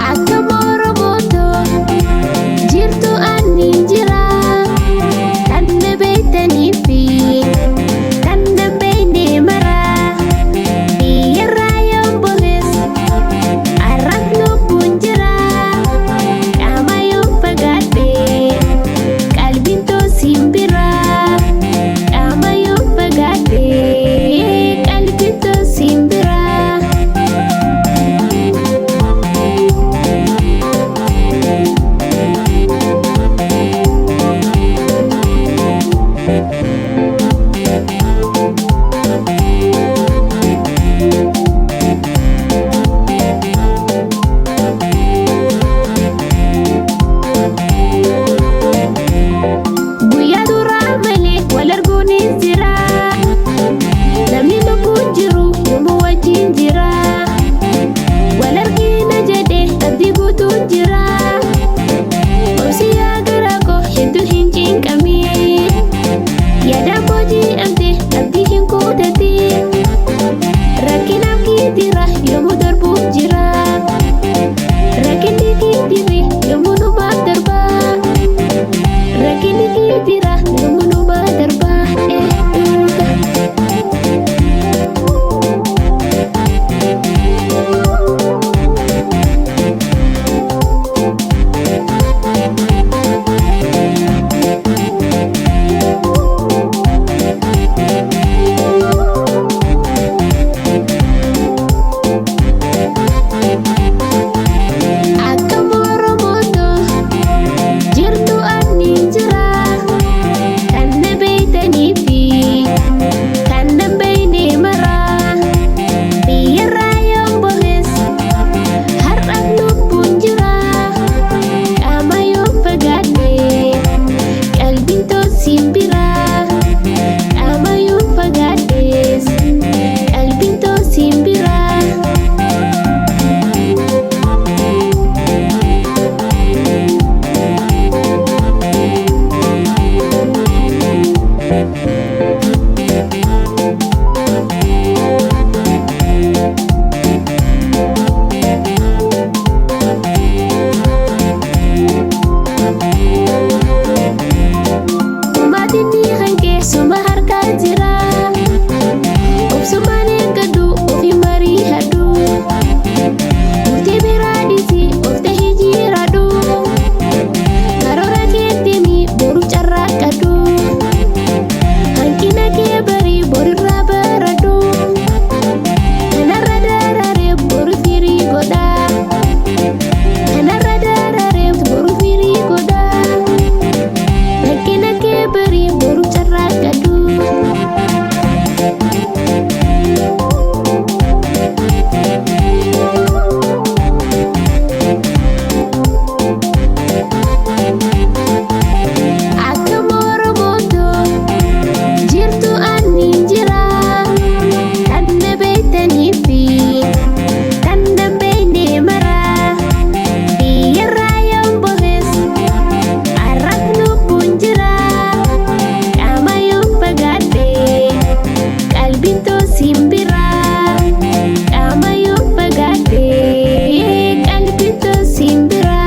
Akka Oromooto jirtu ani jira kan na beektanii fi kan na beekne mara biyyarraa yoon bohes arraf lubbuun jira qaama yoon fagaadhe qalbiin toosiin bira qaama yoon fagaadhe qalbiin toosiin bira. Guyyaa duraa malee wal arguun hin jira. Namni lubbuun jiru yoomuu wajjin jira. Wal argina jedhee abdii guutuun jira. Obsi yaa garaa koo hedduu hin cinqamin. Yaadaan booji'amte abdii hin kutatin. Rakkinaaf kiitira yoomuu darbuuf jira. Rakkinni kiitirri yoomuu numaaf darba. Rakkinni kiitira yoomuu numaa darba. Dhuga. Akka Oromooto jirtu ani jira kan na beektanii fi kan na beekne mara biyyarraa yoon bohes har'aaf lubbuun jira qaama yoon fagaadhe qalbiin toosiin bira qaama yoon fagaadhes qalbiin toosiin bira. Maatiin kan keessuma harkaa jira. Obsumaan eeggadhu ofii marii hadhu. Murtii biraa dhiisi of ta'ee jiraadhu. Karoora keetiin boru carraaqqadhu. Hanqina kee barii borirraa baradhu. Kanarra daraaree boru firii godha. Kanarra daraaree boru firii godha. Hanqina kee barii boru carraaqqadhu. Akka Oromooto jirtu ani jira kan na beektanii fi kan na beekne mara biyyarraa yoon bohes arraf lubbuun jira qaama yoon fagaadhe qalbiin toosiin bira qaama yoon fagaadhe qalbiin toosiin bira.